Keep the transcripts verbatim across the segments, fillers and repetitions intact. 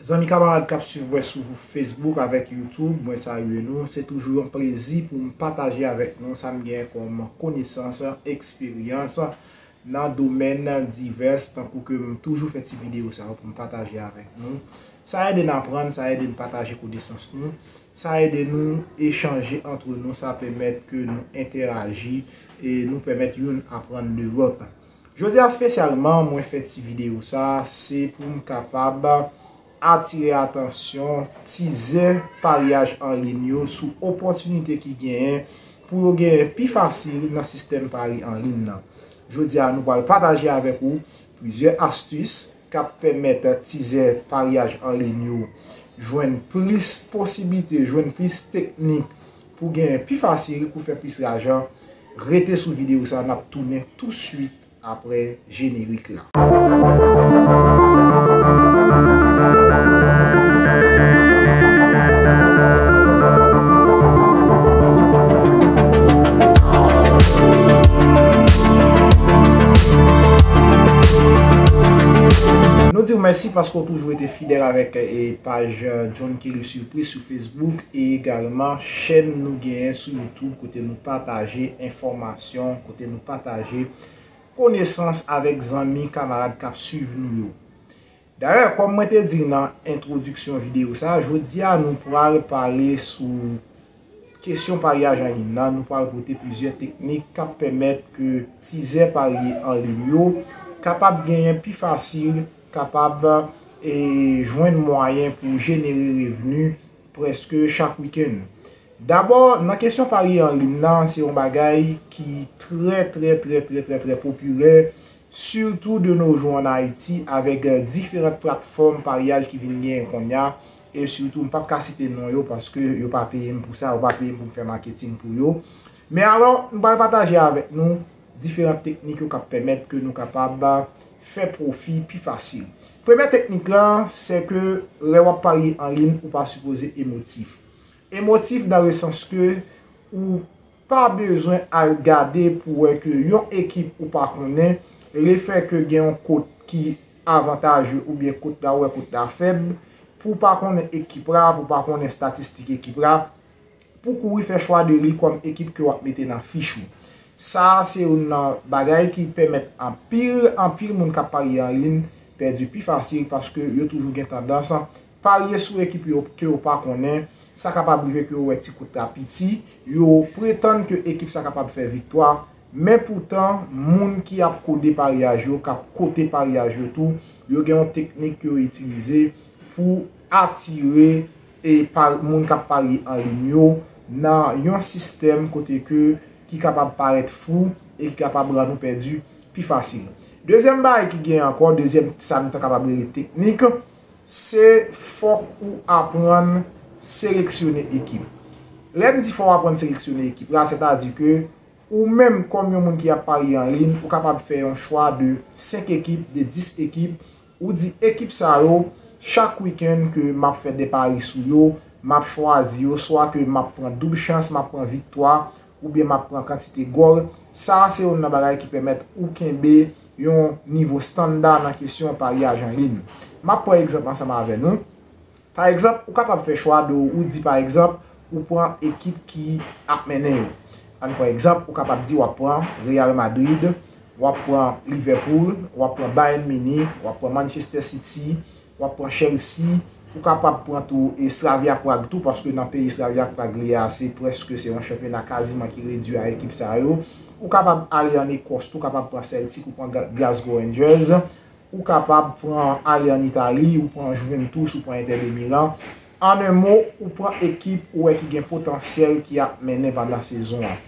Zanmi kamarad k ap swiv mwen sou Facebook avèk YouTube, mwen salye nou. Se toujou yon plezi pou m pataje avèk nou sa m gen kòm konesans, eksperyans nan domèn divès, tankou ke m toujou fè ti videyo sa yo pou m pataje avèk nou. Sa ede n aprann, sa ede n pataje konesans nou, sa ede nou echanje antre nou, sa pèmèt ke nou entèaji e nou pèmèt youn aprann de lòt. Jodi a espesyalman, mwen fè ti videyo sa, se pou m kapab atire atansyon tizè paryaj an liy yo sou opòtinite ki genyen pou yo genyen pi fasil nan sistèm pari an liy nan. Jodi a, nou pral pataje avèk ou plizyè astis k ap pèmèt tizè paryaj an liy yo jwenn plis posiblite, jwenn plis teknik pou genyen pi fasil pou fè plis lajan. Rete sou videyo sa, n ap tounen touswit apre jenerik la. Nou di w mèsi paske w toujou rete fidèl avèk, e, paj, e, John Kelly Surprise sou Facebook e egalman chèn nou genyen sou YouTube kote nou pataje enfòmasyon, kote nou pataje konesans avèk zanmi, kamarad k ap swiv nou yo. Dayè, kòm mwen te di nan entwodiksyon videyo sa, jodi a nou pral pale sou kesyon paryaj an liy nan, nou pral pote plizyè teknik k ap pèmèt ke tizè pari an liy yo kapab genyen pi fasil, kapab, e, jwenn mwayen pou jenere revni prèske chak wikenn. Dabò, nan kesyon pari an liy nan, se yon bagay ki trè, trè, trè, trè, trè, trè popilè, sitou de nos jours an Ayiti, avèk, e, diferan platfòm paryaj ki vin genyen kounye a, e sitou, m p ap ka site non yo, paske yo pa peye m pou sa, yo pa peye m pou m fè maketing pou yo. Men alò, m pral pataje avèk nou diferan teknik yo k ap pèmèt ke nou kapab fè pwofi pi fasil. Premye teknik la, se ke lè w ap parye an liy, ou pa sipoze emotif. Emotif dans le sens ke ou pa bezwen al gade pou wè ke yon ekip ou pa konnen, lefè ke gen yon kot ki avantaje oubyen kot la, ou wè kot la fèb, pou w pa konnen ekip la, pou w pa konnen estatistik ekip la, pou kouri fè chwa de li kòm ekip ke w ap mete nan fich ou. Sa a se youn nan bagay ki pèmèt anpil, anpil moun k ap parye an liy pèdi pi fasil paske yo toujou gen tandans parye sou ekip yo ke yo pa konnen. Sa kapab rive ke yo wè ti kout la piti, yo pretann ke ekip sa kapab fè viktwa, men poutan, moun ki ap kode paryaj yo, k ap kote paryaj yo tou, yo gen yon teknik ke yo itilize pou atire e pa, moun k ap parye an liy yo nan yon sistèm kote ke ki kapab parèt flou e ki kapab rann ou pèdi pi fasil. Dezyèm bagay ki gen ankò, dezyèm sa nou ta kapab rele teknik, se fòk ou aprann seleksyone ekip. Lè m di fò w aprann seleksyone ekip la, sètadi ke ou menm kòm yon moun ki ap parye an liy, ou kapab fè yon chwa de senk ekip, de dis ekip, ou di ekip sa yo, chak wikenn ke m ap fè de pari sou yo, m ap chwazi yo, swa ke m ap pran doub chans, m ap pran viktwa, oubyen m ap pran kantite gòl. Sa a se youn nan bagay ki pèmèt ou kenbe yon nivo estanda nan kesyon paryaj an liy. M ap pran egzanp ansanm avè nou. Pa egzanp, ou kapab fè chwa de ou di, pa egzanp, ou pran ekip ki ap mennen yo. Ann pran egzanp, ou kapab di w ap pran Real Madrid, w ap pran Liverpool, w ap pran Bayern Munich, w ap pran Manchester City, w ap pran Chelsea, ou kapab pran tou e Slavia Prague tou, paske nan peyi Slavia Prague li a, se prèske se yon chanpyona kaziman ki redui a ekip sa yo. Ou kapab ale ann Ekòs tou, ou kapab pran Celtic, ou pran Ga-, Glasgow Rangers, ou kapab pran ale ann Itali, ou pran Juventus, ou pran Inter de Milan. An en mo, ou pran ekip ou wè ki gen potansyèl ki ap mennen pandan sezon an.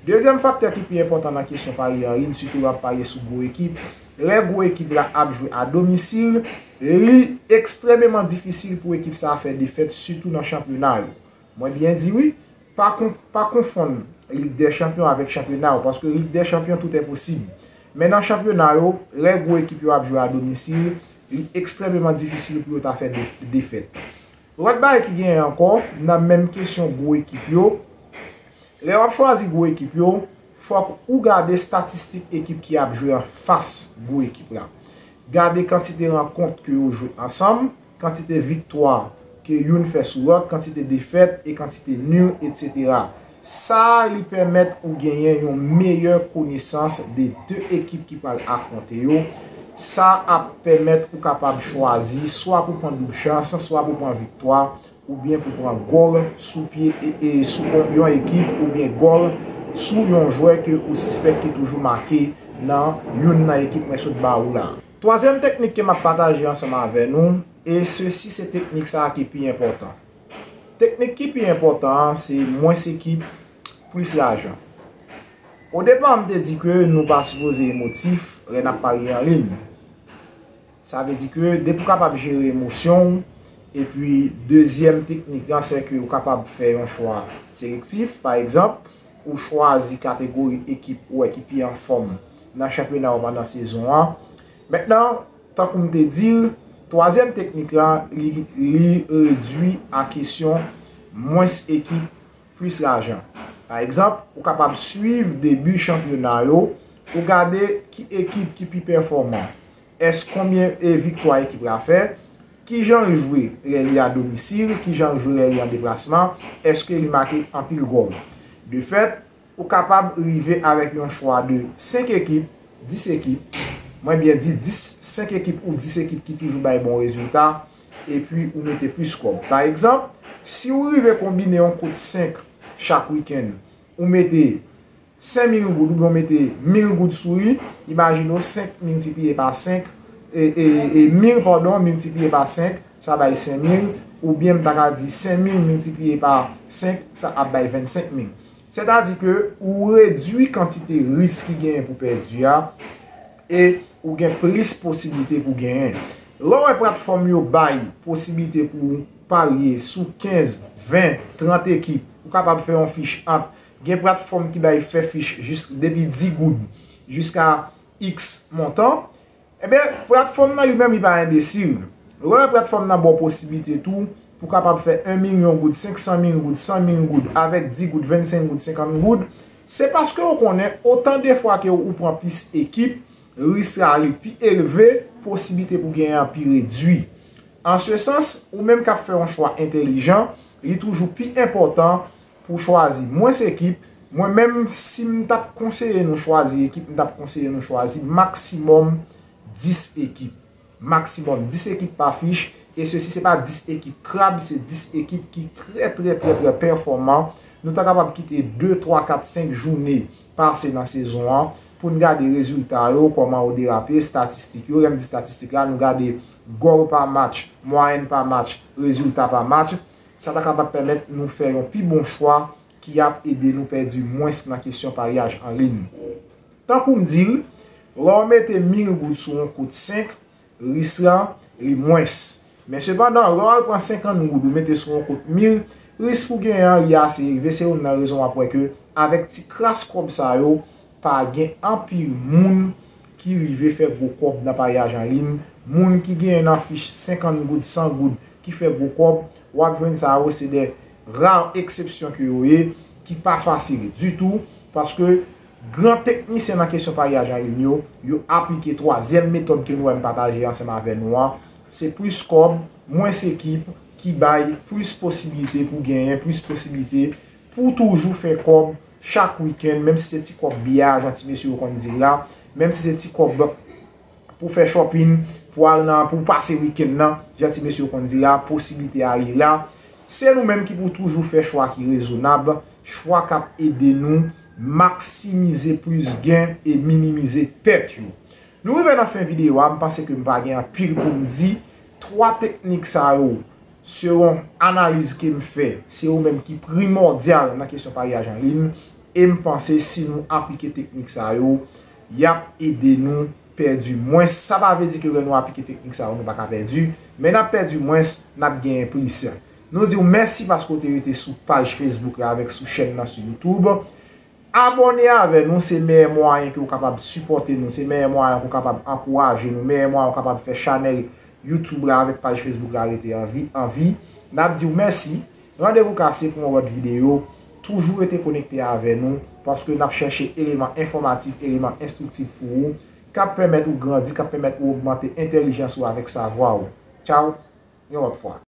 Dezyèm faktè ki pi enpòtan nan kesyon parye an liy, sitou lè w ap parye sou gwo ekip, lè gwo ekip la ap jwe a domisil, li ekstrèmeman difisil pou ekip sa a fè defèt, sitou nan chanpyona yo. Mwen byen di wi, pa kon-, pa konfonn Ligue des Champions avèk chanpyona yo, paske Ligue des Champions tout est possible. Men nan chanpyona yo, lè gwo ekip yo ap jwe a domisil, li ekstrèmeman difisil pou yo ta fè de-, defèt. Lòt bagay ki genyen ankò, nan menm kesyon gwo ekip yo, lè w ap chwazi gwo ekip yo, fòk ou gade estatistik ekip ki ap jwe anfas gwo ekip la. Gade kantite rankont ke yo jwe ansanm, kantite viktwa ke youn fè sou lòt, kantite defèt e kantite nil, etsetera. Sa a li pèmèt ou genyen yon meyè konesans de de ekip ki pral afwonte yo. Sa ap pèmèt ou kapab chwazi swa pou pran doub chans, swa pou pran viktwa, oubyen pou pran gòl sou pye e, e sou yon, yon ekip oubyen gòl sou yon jwè ke ou sispèk ki toujou make nan youn nan ekip mwen sot ba ou la. Twazyèm teknik ke m ap pataje ansanm avè nou, e sesi se teknik sa a ki pi enpòtan. Teknik ki pi enpòtan an se mwens ekip, plis lajan. O depa, m te di ke nou pa sipoze emotif lè n ap parye an liy. Sa vle di ke depi w kapab jere emosyon w, epi dezyèm teknik lan, se ke ou kapab fè yon chwa selektif. Pa egzanp, ou chwazi kategori ekip ou wè ki pi anfòm nan chanpyona ou pandan sezon an. Mentnan, tankou m te di l, twazyèm teknik la, li, li redui a kesyon mwens ekip, plis lajan. Pa egzanp, ou kapab swiv debi chanpyona yo, ou gade ki ekip ki pi pèfòman. Èske konbyen e viktwa ekip la fè? Kijan l jwe lè li a domisil? Kijan l jwe lè li an deplasman? Èske li make anpil gòl? De fèt, ou kapab rive avèk yon chwa de senk ekip, dis ekip, mwen byen di dis, senk ekip ou dis ekip ki toujou bay bon rezilta, epi ou mete plis kòb. Pa egzanp, si ou rive konbine yon kout senk chak wikenn, ou mete senk mil goud oubyen ou mete mil goud sou li, imajine w senk miltipliye pa senk, e, e, e mil, padon, miltipliye pa senk, sa bay senk mil, oubyen m ta ka di senk mil miltipliye pa senk, sa ap bay vennsenk mil. Sètadi ke ou redui kantite risk ki genyen pou pèdi a, e ou gen plis posiblite pou genyen. Lè w wè platfòm yo bay posiblite pou w parye sou kenz, ven, trant ekip, ou kapab fè yon fich ant, gen platfòm ki bay fè fich jis depi dis goud jiska iks montan. Ebyen, platfòm nan li menm li pa enbesil. Lè w wè platfòm nan ba w posiblite tou pou w kapab fè yon milyon goud, senk san mil goud, san mil goud avèk dis goud, vennsenk goud, senkant goud, se paske w konnen otan de fwa ke ou pran plis ekip, risk la li pi elve, posiblite pou genyen an pi redui. An se sans, ou menm k ap fè yon chwa entèlijan, li toujou pi enpòtan pou chwazi mwens ekip. Mwen menm, si m t ap konseye nou chwazi ekip, m t ap konseye nou chwazi maksimòm dis ekip. Maksimòm dis ekip pa fich. E sesi se pa dis ekip krab, se dis ekip ki trè, trè, trè, trè pèfòman. Nou ta kapab kite de, twa, kat, senk jounen pase nan sezon an pou n gade rezilta yo, kòman yo derape, estatistik yo. Lè m di estatistik la, nou gade gòl pa match, mwayèn pa match, rezilta pa match. Sa ta kapab pèmèt nou fè yon pi bon chwa ki ap ede nou pèdi mwens nan kesyon paryaj an liy. Tankou m di l, lè w mete mil goud sou yon kout senk, risk lan li mwens. Men sepandan, lè w al pran senkant goud ou mete sou yon kout mil, risk pou genyen an li ase elve. Se youn nan rezon w ap wè ke avèk ti kras kòb sa yo, pa gen anpil moun ki rive fè gwo kòb nan paryaj an liy. Moun ki genyen nan fich senkant goud, san goud ki fè gwo kòb, w ap jwenn sa yo, se de ra eksepsyon ke yo ye, ki pa fasil ditou, paske gran teknisyen nan kesyon paryaj an liy yo, yo aplike twazyèm metòd ke nou wè m pataje ansanm avè nou an, se plis kòb, mwens ekip, ki bay plis posiblite pou genyen, plis posiblite pou toujou fè kòb chak wikenn, menm si se ti kòb biyè a, jan ti mesye yo konn di l la, menm si se ti kòb pou fè shopping, pou al nan, pou pase wikenn nan, jan ti mesye yo konn di la, posiblite a li la. Se nou menm ki pou toujou fè chwa ki rezonab, chwa k ap ede nou maksimize plis gen e minimize pèt yo. Nou rive nan fen videyo a, m panse ke m pa gen anpil pou m di. Twa teknik sa yo, selon analiz ke m fè, se yo menm ki primòdyal nan kesyon paryaj an liy. E m panse si nou aplike teknik sa yo, y ap ede nou pèdi mwens. Sa pa vle di ke lè nou aplike teknik sa yo, nou pa ka pèdi, men n ap pèdi mwens, n ap genyen plis. Nou di w mèsi paske w te rete sou paj Facebook la avèk sou chèn nan sou YouTube. Abòne avè nou, se meyè mwayen ke w kapab sipòte nou, se meyè mwayen ke w kapab ankouraje nou, meyè mwayen w kapab fè chanèl YouTube la avèk paj Facebook la rete an vi, an vi. N ap di w mèsi. Randevou kase pou yon lòt videyo. Toujou rete konekte avè nou, paske n ap chèche eleman enfòmatif, eleman enstriktif pou ou, k ap pèmèt ou grandi, k ap pèmèt ou ogmante entèlijans ou avèk savwa ou. Tchaw! yon lòt fwa.